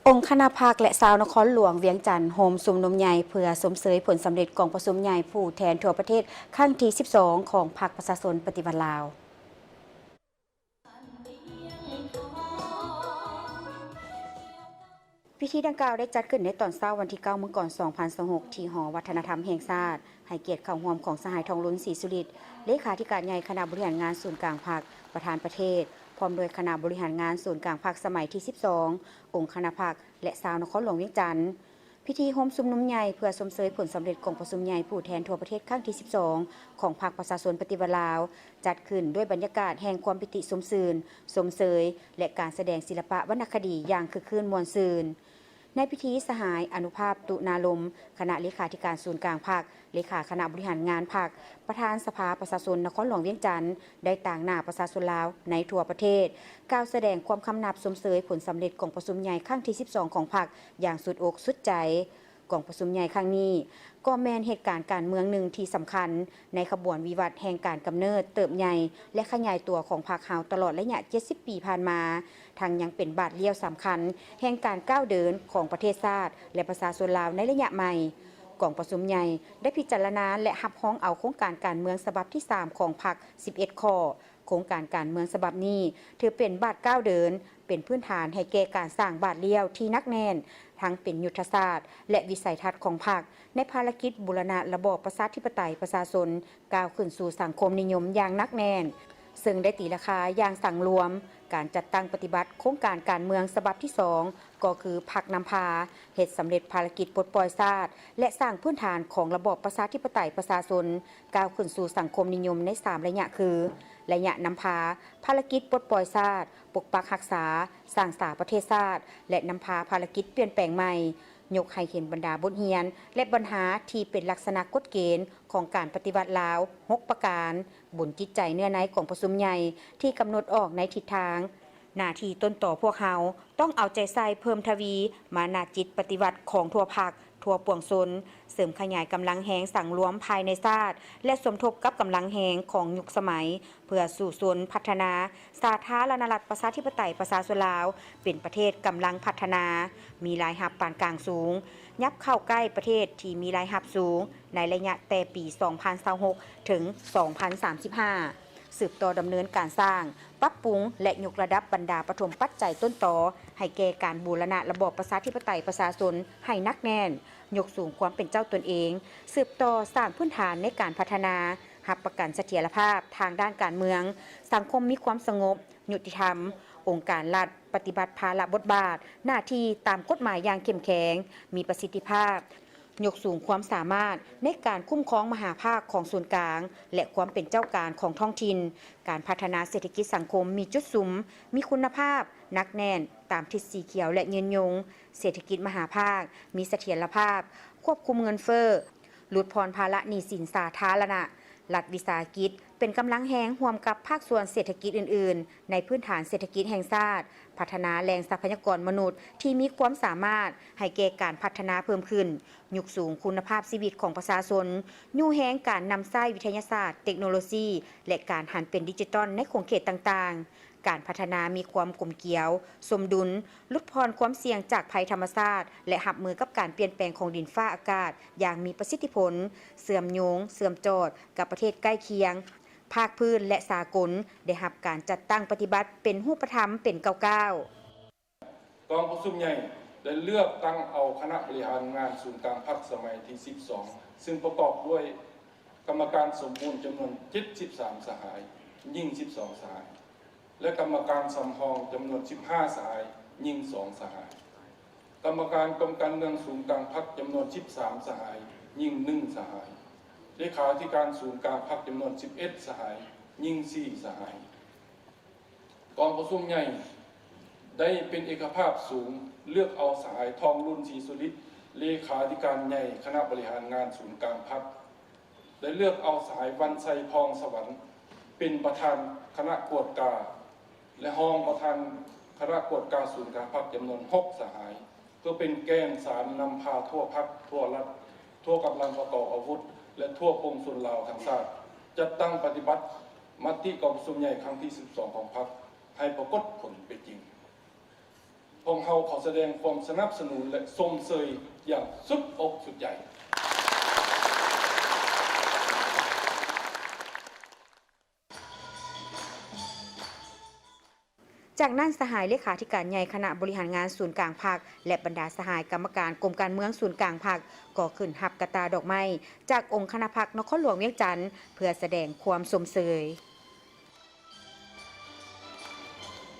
ອົງຄະນະພັກ ແລະ ຊາວນະຄອນຫຼວງວຽງຈັນ ໂຮມຊຸມນຸມໃຫຍ່ເພື່ອຊົມເຊີຍຜົນສຳເລັດກອງປະຊຸມໃຫຍ່ຜູ້ແທນທົ່ວປະເທດຄັ້ງທີສິບສອງ ຂອງພັກປະຊາຊົນປະຕິວັດລາວ. ພິທີດັ່ງກ່າວໄດ້ຈັດຂຶ້ນໃນຕອນເຊົ້າວັນທີເກົ້າ ມັງກອນ ສອງພັນຊາວຫົກ ທີ່ຫໍວັດທະນະທຳແຫ່ງຊາດ, ໃຫ້ກຽດເຂົ້າຮ່ວມຂອງສະຫາຍ ທອງລຸນ ສີສຸລິດ ເລຂາທິການໃຫຍ່ຄະນະບໍລິຫານງານສູນກາງພັກ, ປະທານປະເທດ, ພ້ອມດ້ວຍຄະນະບໍລິຫານງານສູນກາງພັກສະໄໝທີສິບສອງ, ອົງຄະນະພັກ ແລະ ຊາວນະຄອນຫຼວງວຽງຈັນ. ພິທີໂຮມຊຸມນຸມໃຫຍ່ເພື່ອຊົມເຊີຍຜົນສຳເລັດກອງປະຊຸມໃຫຍ່ຜູ້ແທນທົ່ວປະເທດຄັ້ງທີສິບສອງ ຂອງພັກປະຊາຊົນປະຕິວັດລາວ ຈັດຂຶ້ນດ້ວຍບັນຍາກາດແຫ່ງຄວາມປີຕິຊົມຊື່ນ, ຊົມເຊີຍ ແລະ ການສະແດງສິລະປະວັນນະຄະດີຢ່າງຄຶກຄື້ນມ່ວນຊື່ນ. ໃນພິທີ, ສະຫາຍ ອະນຸພາບ ຕຸນາລົມ ຄະນະເລຂາທິການສູນກາງພັກ, ເລຂາຄະນະບໍລິຫານງານພັກ, ປະທານສະພາປະຊາຊົນນະຄອນຫຼວງວຽງຈັນ ໄດ້ຕາງໜ້າປະຊາຊົນລາວໃນທົ່ວປະເທດ ກ່າວສະແດງຄວາມຄຳນັບຊົມເຊີຍຜົນສຳເລັດກອງປະຊຸມໃຫຍ່ຄັ້ງທີສິບສອງຂອງພັກຢ່າງສຸດອົກສຸດໃຈ. ກອງປະຊຸມໃຫຍ່ຄັ້ງນີ້ ກໍແມ່ນເຫດການການເມືອງໜຶ່ງທີ່ສຳຄັນໃນຂະບວນວິວັດແຫ່ງການກຳເນີດ, ເຕີບໃຫຍ່ ແລະ ຂະຫຍາຍຕົວຂອງພັກເຮົາຕະຫຼອດໄລຍະເຈັດສິບປີຜ່ານມາ, ທັງຍັງເປັນບາດລ້ຽວສຳຄັນແຫ່ງການກ້າວເດີນຂອງປະເທດຊາດ ແລະ ປະຊາຊົນລາວໃນໄລຍະໃໝ່. ກອງປະຊຸມໃຫຍ່ໄດ້ພິຈາລະນາ ແລະ ຮັບຮອງເອົາໂຄງການການເມືອງສະບັບທີສາມຂອງພັກສິບເອັດຂໍ້. ໂຄງການການເມືອງສະບັບນີ້ຖືເປັນບາດກ້າວເດີນ, ເປັນພື້ນຖານໃຫ້ແກ່ການສ້າງບາດລ້ຽວທີ່ໜັກແໜ້ນ, ທັງເປັນຍຸດທະສາດ ແລະ ວິໄສທັດຂອງພັກ ໃນພາລະກິດບູລະນະລະບອບປະຊາທິປະໄຕປະຊາຊົນ ກ້າວຂຶ້ນສູ່ສັງຄົມນິຍົມຢ່າງໜັກແໜ້ນ, ເຊິ່ງໄດ້ຕີລາຄາຢ່າງສັງລວມ. ການຈັດຕັ້ງປະຕິບັດໂຄງການການເມືອງສະບັບທີສອງ ກໍຄືພັກນຳພາເຮັດສຳເລັດພາລະກິດປົດປ່ອຍຊາດ ແລະ ສ້າງພື້ນຖານຂອງລະບອບປະຊາທິປະໄຕປະຊາຊົນ ກ້າວຂຶ້ນສູ່ສັງຄົມນິຍົມໃນສາມໄລຍະຄື ໄລຍະນຳພາ, ພາລະກິດປົດປ່ອຍຊາດ, ປົກປັກຮັກສາ, ສ້າງສາປະເທດຊາດ ແລະ ນຳພາພາລະກິດປ່ຽນແປງໃໝ່, ຍົກໃຫ້ເຫັນບັນດາບົດຮຽນ ແລະ ບັນຫາທີ່ເປັນລັກສະນະກົດເກນຂອງການປະຕິວັດລາວຫົກປະການ, ບົນຈິດໃຈເນື້ອໃນກອງປະຊຸມໃຫຍ່ທີ່ກຳນົດອອກໃນທິດທາງ, ໜ້າທີ່ຕົ້ນຕໍພວກເຮົາຕ້ອງເອົາໃຈໃສ່ເພີ່ມທະວີມານະຈິດປະຕິວັດຂອງທົ່ວພັກ, ທົ່ວປວງຊົນ, ເສີມຂະຫຍາຍກຳລັງແຮງສັງລວມພາຍໃນຊາດ ແລະ ສົມທົບກັບກຳລັງແຮງຂອງຍຸກສະໄໝ ເພື່ອສູ້ຊົນພັດທະນາສາທາລະນະລັດປະຊາທິປະໄຕປະຊາຊົນລາວ ເປັນປະເທດກຳລັງພັດທະນາ ມີລາຍຮັບປານກາງສູງ, ຫຍັບເຂົ້າໃກ້ປະເທດທີ່ມີລາຍຮັບສູງ ໃນໄລຍະແຕ່ປີສອງພັນຊາວຫົກ ເຖິງ ສອງພັນສາມສິບຫ້າ. ສືບຕໍ່ດຳເນີນການສ້າງ, ປັບປຸງ ແລະ ຍົກລະດັບບັນດາປະຖົມປັດໄຈຕົ້ນຕໍ ໃຫ້ແກ່ການບູລະນະລະບອບປະຊາທິປະໄຕປະຊາຊົນໃຫ້ໜັກແໜ້ນ, ຍົກສູງຄວາມເປັນເຈົ້າຕົນເອງ, ສືບຕໍ່ສ້າງພື້ນຖານໃນການພັດທະນາ, ຮັບປະກັນສະຖຽນລະພາບທາງດ້ານການເມືອງ, ສັງຄົມມີຄວາມສະຫງົບ, ຍຸຕິທຳ, ອົງການລັດປະຕິບັດພາລະບົດບາດ, ໜ້າທີ່ຕາມກົດໝາຍຢ່າງເຂັ້ມແຂງ, ມີປະສິດທິພາບ, ຍົກສູງຄວາມສາມາດໃນການຄຸ້ມຄອງມະຫາພາກຂອງສູນກາງ ແລະ ຄວາມເປັນເຈົ້າການຂອງທ້ອງຖິ່ນ, ການພັດທະນາເສດຖະກິດສັງຄົມມີຈຸດສຸມ, ມີຄຸນນະພາບ, ໜັກແໜ້ນ, ຕາມທິດສີຂຽວ ແລະ ຍືນຍົງ, ເສດຖະກິດມະຫາພາກ, ມີສະຖຽນລະພາບ, ຄວບຄຸມເງິນເຟີ້, ຫຼຸດຜ່ອນພາລະໜີ້ສິນສາທາລະນະ, ລັດວິສາຫະກິດເປັນກຳລັງແຮງຮ່ວມກັບພາກສ່ວນເສດຖະກິດອື່ນໆ ໃນພື້ນຖານເສດຖະກິດແຫ່ງຊາດ, ພັດທະນາແຫຼ່ງຊັບພະຍາກອນມະນຸດທີ່ມີຄວາມສາມາດໃຫ້ແກ່ການພັດທະນາເພີ່ມຂຶ້ນ, ຍົກສູງຄຸນນະພາບຊີວິດຂອງປະຊາຊົນ, ຍູ້ແຮງການນຳໃຊ້ວິທະຍາສາດ, ເຕັກໂນໂລຊີ ແລະ ການຫັນເປັນດິຈິຕອນໃນຂົງເຂດຕ່າງໆ. ການພັດທະນາມີຄວາມກົມກຽວ, ສົມດຸນ, ຫຼຸດຜ່ອນຄວາມສ່ຽງຈາກໄພທຳມະຊາດ ແລະ ຮັບມືກັບການປ່ຽນແປງຂອງດິນຟ້າອາກາດຢ່າງມີປະສິດທິຜົນ, ເຊື່ອມໂຍງ, ເຊື່ອມຈອດກັບປະເທດໃກ້ຄຽງ, ພາກພື້ນ ແລະ ສາກົນ, ໄດ້ຮັບການຈັດຕັ້ງປະຕິບັດເປັນຮູບປະທຳເປັນກ້າວໆ. ກອງປະຊຸມໃຫຍ່ໄດ້ເລືອກຕັ້ງເອົາຄະນະບໍລິຫານງານສູນກາງພັກສະໄໝທີສິບສອງ ຊຶ່ງປະກອບດ້ວຍກຳມະການສົມບູນຈຳນວນເຈັດສິບສາມສະຫາຍ, ຍິງສິບສອງສະຫາຍ ແລະ ກຳມະການສຳຮອງຈຳນວນສິບຫ້າສະຫາຍ, ຍິງສອງສະຫາຍ, ກຳມະການກົມການເມືອງສູນກາງພັກຈຳນວນສິບສາມສະຫາຍ, ຍິງໜຶ່ງສະຫາຍ, ເລຂາທິການສູນກາງພັກຈຳນວນສິບເອັດສະຫາຍ, ຍິງສີ່ສະຫາຍ. ກອງປະຊຸມໃຫຍ່ໄດ້ເປັນເອກະພາບສູງເລືອກເອົາສະຫາຍ ທອງລຸນ ສີສຸລິດ ເລຂາທິການໃຫຍ່ຄະນະບໍລິຫານງານສູນກາງພັກ, ໄດ້ເລືອກເອົາສະຫາຍ ວັນໄຊ ທອງສະຫວັນ ເປັນປະທານຄະນະກວດກາ ແລະ ຮອງປະທານຄະນະກວດກາສູນກາງພັກຈຳນວນຫົກສະຫາຍ ເພື່ອເປັນແກນສານນຳພາທົ່ວພັກ, ທົ່ວລັດ, ທົ່ວກຳລັງປະກອບອາວຸດ ແລະ ທົ່ວປວງຊົນລາວທັງຊາດ ຈັດຕັ້ງປະຕິບັດມະຕິກອງປະຊຸມໃຫຍ່ຄັ້ງທີສິບສອງຂອງພັກ ໃຫ້ປາກົດຜົນເປັນຈິງ. ພວກເຮົາຂໍສະແດງຄວາມສະໜັບສະໜູນ ແລະ ຊົມເຊີຍຢ່າງສຸດອົກສຸດໃຈ. ຈາກນັ້ນ ສະຫາຍເລຂາທິການໃຫຍ່ຄະນະບໍລິຫານງານສູນກາງພັກ ແລະ ບັນດາສະຫາຍກຳມະການກົມການເມືອງສູນກາງພັກ ກໍຂຶ້ນຮັບກະຕ່າດອກໄມ້ ຈາກອົງຄະນະພັກນະຄອນຫຼວງວຽງຈັນ ເພື່ອສະແດງຄວາມຊົມເຊີຍ.